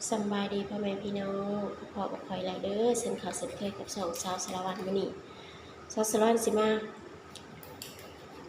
ສຳບາຍດີພໍ່ແມ່ພີ່ນ້ອງ ພໍ້ກັບຂ້ອຍແລ້ວເດີ ເຊັ່ນເກົ່າເຊັ່ນເຄີຍກັບຊ່ອງສາວສາລະວັນ. ມື້ນີ້ສາວສາລະວັນຊິມາ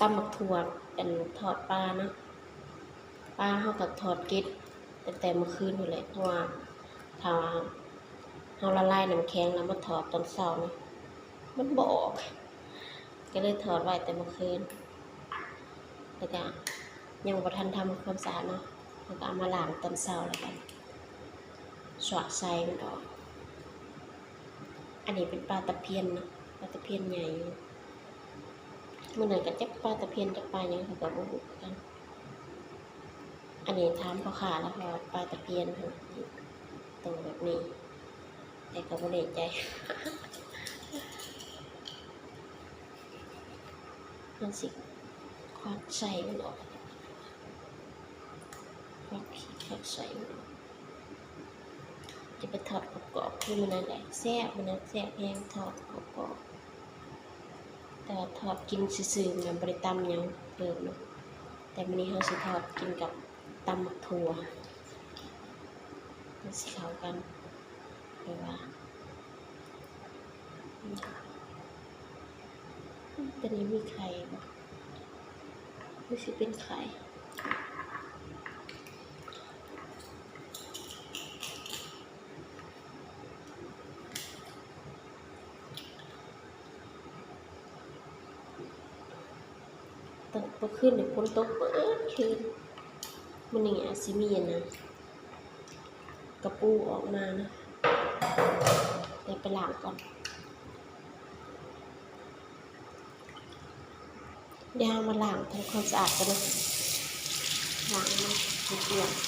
ຕຳໝາກຖົ່ວ ອັນ ທອດປາເນາະ. ປາເຮົາກໍທອດເກັດຕັ້ງແຕ່ມື້ຄືນພຸ້ນແຫຼະ ເພາະວ່າຖ້າວ່າເຮົາລະລາຍນ້ຳແຂງແລ້ວມາທອດຕອນເຊົ້ານີ້ ມັນບໍ່ອອກ ກໍເລີຍທອດໄວ້ແຕ່ມື້ຄືນ ແລ້ວກະຍັງບໍ່ທັນທຳຄວາມສະອາດເນາະ ເຮົາກະເອົາມາລ້າງຕອນເຊົ້າ ແລ້ວກະຊວກໄສ້ມັນອອກ. ອັນນີ້ເປັນປາຕະພຽນເນາະ ປາຕະພຽນໃຫຍ່ ມື້ນັ້ນກະຈັກປາຕະພຽນຈັກປາຫຍັງ ເຮົາກະບໍ່ຮູ້ຄືກັນ. ອັນນີ້ຖາມພໍ່ຄ້າລາວວ່າປາຕະພຽນຫັ້ນ ໂຕແບບນີ້ ແຕ່ກໍບໍ່ແນ່ໃຈ. ມັນຊິຄວັກໄສ້ມັນອອກ ຄວັກ ຄວັກໄສ້ມັນອອກ ຈະໄປທອດກອບໆ ຄືມື້ນັ້ນແຫຼະ ແຊບ ມື້ນັ້ນແຊບແຮງ ທອດກອບໆ. ແຕ່ວ່າທອດກິນຊື່ໆ ມັນບໍ່ໄດ້ຕຳຫຍັງເພີ່ມເນາະ ແຕ່ມື້ນີ້ເຮົາຊິທອດກິນກັບຕຳໝາກຖົ່ວ ມັນຊິເຂົ້າກັນ ແຕ່ວ່າ ຕົວນີ້ມີໄຂ່ບໍ່ ຫຼືຊິເປັນໄຂ່? ຕອນເມື່ອຄືນນີ້ຝົນຕົກເບິດຄືນ ມື້ນີ້ອາດຊິມີອັນນະ ກະປູອອກມານະ ແຕ່ໄປລ້າງກ່ອນ. ດຽວເຮົາມາລ້າງທຳຄວາມສະອາດກັນເນາະ ລ້າງໃຫ້ມັນເປື້ອນໆ.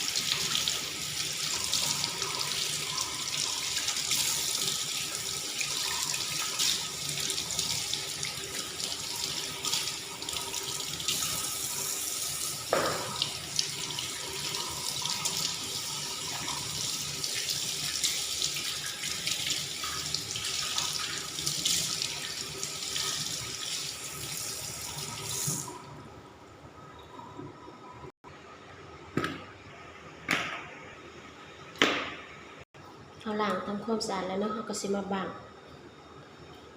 ເຮົາລ້າງທຳຄວາມສະອາດແລ້ວເນາະ ເຮົາກໍຊິມາບັ້ງ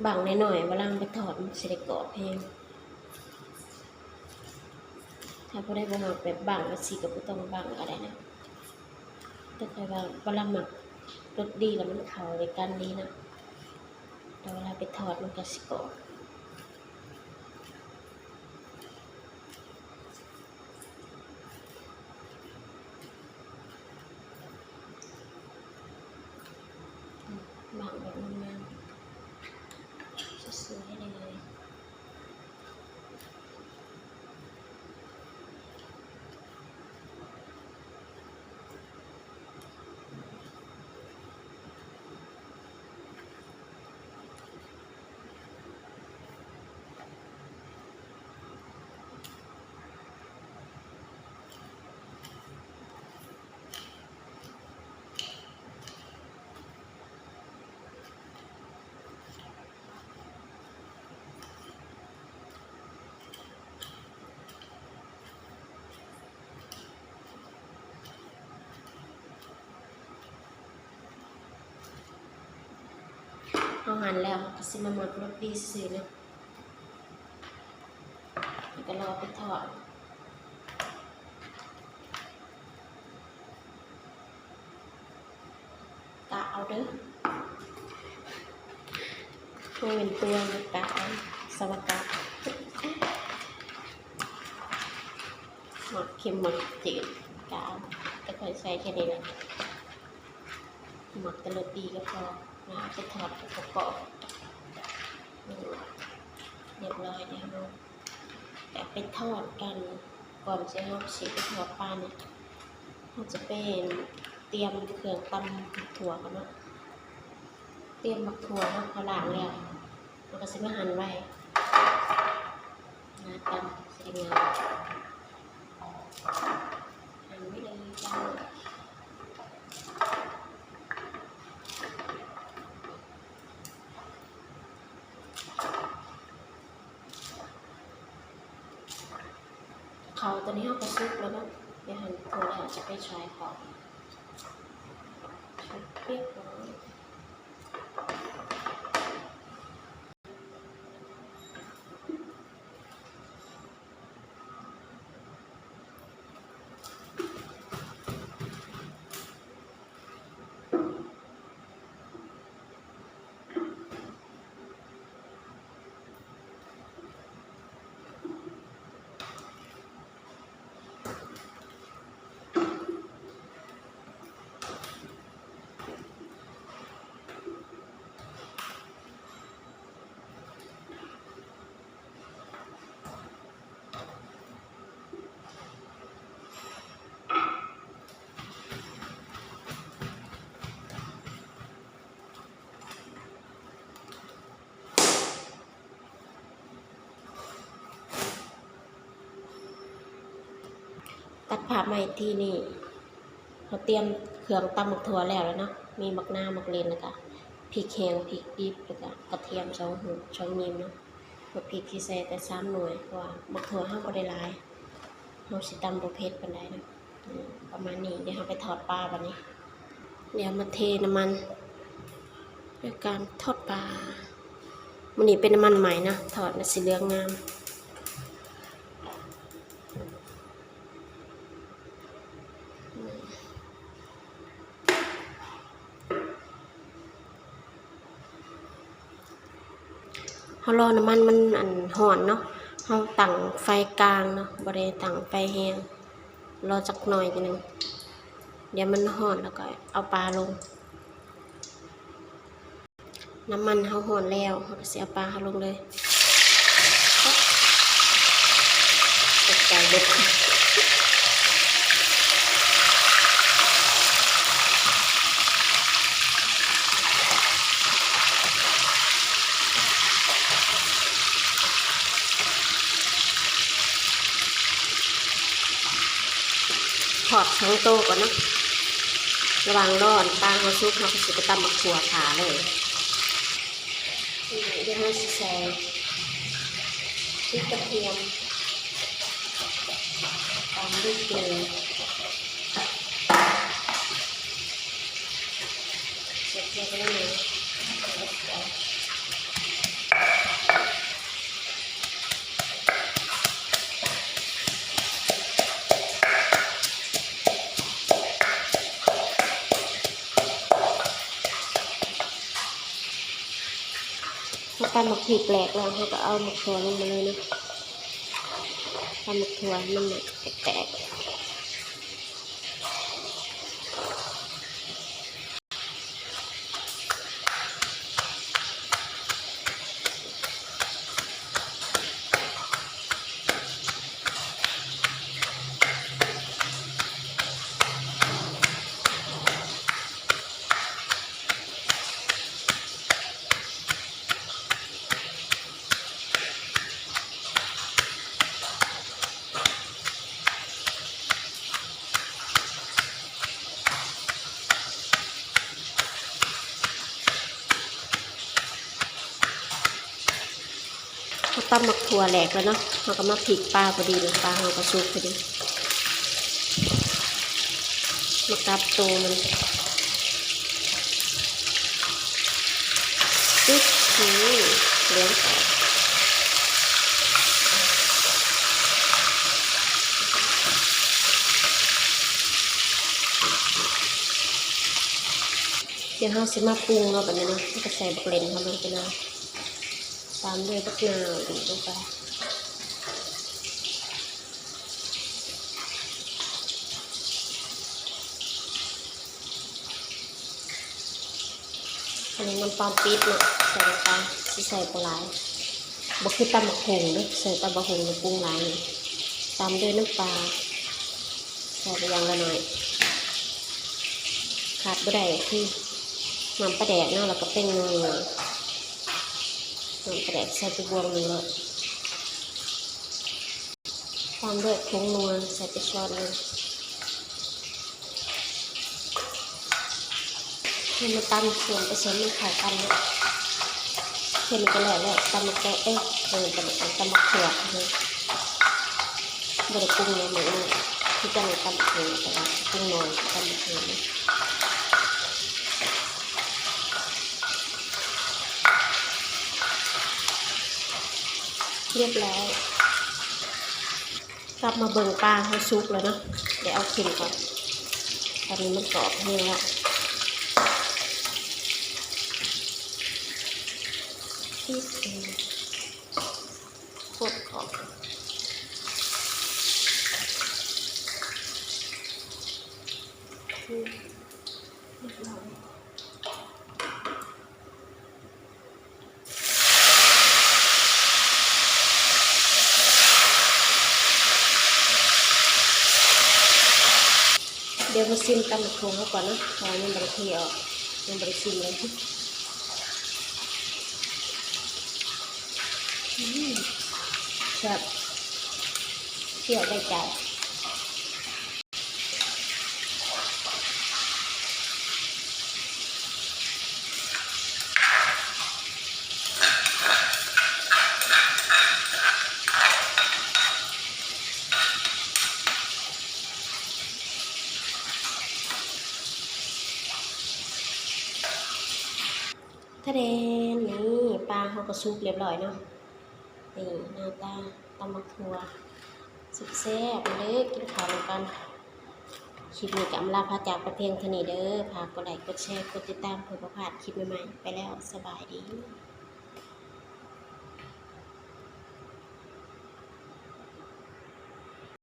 ບັ້ງນ້ອຍໆ ເວລາເອົາໄປທອດມັນຊິໄດ້ກອບແຮງ. ຖ້າຜູ້ໃດບໍ່ມັກແບບບັ້ງຈັ່ງຊີ້ກໍບໍ່ຕ້ອງບັ້ງກໍໄດ້ນະ ແຕ່ຂ້ອຍວ່າເວລາໝັກລົດດີແລ້ວມັນເຂົ້າດ້ວຍກັນດີນະ ແຕ່ເວລາໄປທອດມັນກໍຊິກອບ. ວາງແບບງາມໆ ສວຍໆ ເລີຍ. ເຮົາຫັນແລ້ວ ເຮົາກໍຊິມາໝັກລົດດີຊື່ໆ ເນາະ ແລ້ວກໍລໍໄປທອດ. ກະເອົາເດີ ບໍ່ແມ່ນຕົວງ ກະເອົາ ສະວະກະ ມັກເຄັມມັກຈືດ ກະເອົາ ແຕ່ຂ້ອຍໃສ່ແຄ່ນີ້ແຫຼະ. ໝັກແຕ່ໂຣຕີກໍພໍ ແລ້ວເອົາໄປທອດປະກອບ ອືມ ຮຽບຮ້ອຍແລ້ວເນາະ. ແລ້ວໄປທອດກັນ ກ່ອນທີ່ເຮົາຊິໄປທອດປານີ້ ເຮົາຈະໄປຕຽມເຄື່ອງຕຳໝາກຖົ່ວກ່ອນເນາະ. ຕຽມໝາກຖົ່ວເນາະ ເຮົາລ້າງແລ້ວ ເຮົາກໍຊິມາຫັ່ນໄວ້ ໜ້າຕາຊິງາມ ຫັ່ນໄວ້ເລີຍເຈົ້າ. ເຂົ້າຕົວນີ້ເຮົາກໍສຸກແລ້ວເນາະ ດຽວຫັ່ນຖົ່ວແລ້ວຈະໄປຊອຍເຂົ້າ ສຸກຮຽບຮ້ອຍ. ຕັດພາບມາອີກທີໜຶ່ງ ເຮົາຕຽມເຄື່ອງຕຳໝາກຖົ່ວແລ້ວແລ້ວເນາະ ມີໝາກນາວ ໝາກເລັ່ນ ແລ້ວກະພິກແຫ້ງ ພິກດິບ ແລ້ວກະກະທຽມສອງຫູ ສອງຫຍິ້ມເນາະ. ໝາກພິກທີ່ໃສ່ແຕ່ສາມໜ່ວຍ ເພາະວ່າໝາກຖົ່ວເຮົາບໍ່ໄດ້ຫຼາຍ ເຮົາຊິຕຳບໍ່ເຜັດປານໃດເນາະ. ອືມ ປະມານນີ້ ດຽວເຮົາໄປທອດປາບາດນີ້. ດຽວມາເທນ້ຳມັນ ດ້ວຍການທອດປາ. ມື້ນີ້ເປັນນ້ຳມັນໃໝ່ນະ ທອດມັນຊິເຫຼືອງງາມ. ເຮົາລໍນ້ຳມັນມັນ ອັນ ຮ້ອນເນາະ ເຮົາຕັ້ງໄຟກາງເນາະ ບໍ່ໄດ້ຕັ້ງໄຟແຮງ ລໍຈັກໜ້ອຍໜຶ່ງ ດຽວມັນຮ້ອນແລ້ວກໍເອົາປາລົງ. ນ້ຳມັນເຮົາຮ້ອນແລ້ວ ເຮົາກໍຊິເອົາປາເຮົາລົງເລີຍ. ຕົກໃຈເບິດ. ທອດສອງໂຕກ່ອນເນາະ ລະຫວ່າງລໍປາເຮົາສຸກ ເຮົາກໍຊິໄປຕຳໝາກຖົ່ວຖ້າເລີຍ. ດຽວເຮົາຊິໃສ່ ພິກກະທຽມ ຕາມດ້ວຍເກືອ ໃສ່ເກືອໄປແລ້ວເນາະ. ເຮົາຕຳໝາກພິກແຫຼກແລ້ວ ເຮົາກໍເອົາໝາກຖົ່ວລົງມາເລີຍເນາະ. ຕຳໝາກຖົ່ວໃຫ້ມັນແຕກໆ. ເຮົາຕຳໝາກຖົ່ວແຫຼກແລ້ວເນາະ ເຮົາກໍມາພິກປາພໍດີເລີຍ ປາເຮົາກໍສຸກພໍດີ. ມາກັບໂຕມັນ ປຶບ ນີ້ ເຫຼືອງແຕກ. ດຽວເຮົາຊິມາປຸງເນາະ ບາດນີ້ເນາະ ເຮົາກໍໃສ່ບັກເລັ່ນເຮົາລົງໄປເລີຍ ຕາມດ້ວຍບັກນາວ ດີດລົງໄປ. ນີ້ນ້ຳຕານປີບເນາະ ໃສ່ນ້ຳຕານ ຊິໃສ່ບໍ່ຫຼາຍ ບໍ່ຄືຕຳບັກຫຸ່ງເດ້ ໃສ່ຕຳບັກຫຸ່ງນີ້ປຸງຫຼາຍ ນີ້ ຕຳດ້ວຍນ້ຳປາ ໃສ່ໄປຢ່າງລະໜ້ອຍ ຂາດບໍ່ໄດ້ຄືນ້ຳປາແດກເນາະ ແລ້ວກໍແປ້ງນົວ ນ້ຳປາແດກໃສ່ໄປບ່ວງໜຶ່ງໂລດ ຕາມດ້ວຍຜົງນົວ ໃສ່ໄປຊ້ອນໜຶ່ງ ໃຫ້ມັນຕຳສ່ວນປະສົມມັນເຂົ້າກັນເນາະ ແຄ່ນີ້ກໍແລ້ວແລ້ວ ຕຳໝາກແຕະ ເອີ ຕຳໝາກແຕະ ຕຳໝາກຖົ່ວ ເອີ ບໍ່ໄດ້ປຸງຫຍັງ ມື້ນີ້ຄືກັນກັບຕຳບັກຫຸ່ງ ແຕ່ວ່າປຸງໜ້ອຍກວ່າຕຳບັກຫຸ່ງ ຮຽບຮ້ອຍ. ກັບມາເບິ່ງປາເຮົາສຸກແລ້ວເນາະ ໄດ້ເອົາຂຶ້ນກ່ອນ ຕອນນີ້ມັນກອບແຮງລະ ໂຄດກອບ ຮຽບຮ້ອຍ. ດຽວມາຊິມຕຳບັກຫຸ່ງເຮົາກ່ອນເນາະ ເພາະວ່າຍັງບໍ່ໄດ້ເທອອກ ຍັງບໍ່ໄດ້ຊິມເລີຍ ອືມ ແຊບ ສ່ຽວໄດ້ໃຈ. ທະແດນ ນີ້ ປາເຮົາກໍສຸກຮຽບຮ້ອຍເນາະ ນີ້ ໜ້າຕາຕຳບັກຖົ່ວ ແຊບໆ ມາເດີ ກິນເຂົ້ານຳກັນ. ຄລິບນີ້ກໍອຳລາພາຈາກໄປພຽງເທົ່ານີ້ເດີ ຝາກກົດໄລ້ ກົດແຊ ກົດຕິດຕາມ ເພື່ອບໍ່ພາດຄລິບໃໝ່ໆ ໄປແລ້ວ ສະບາຍດີ.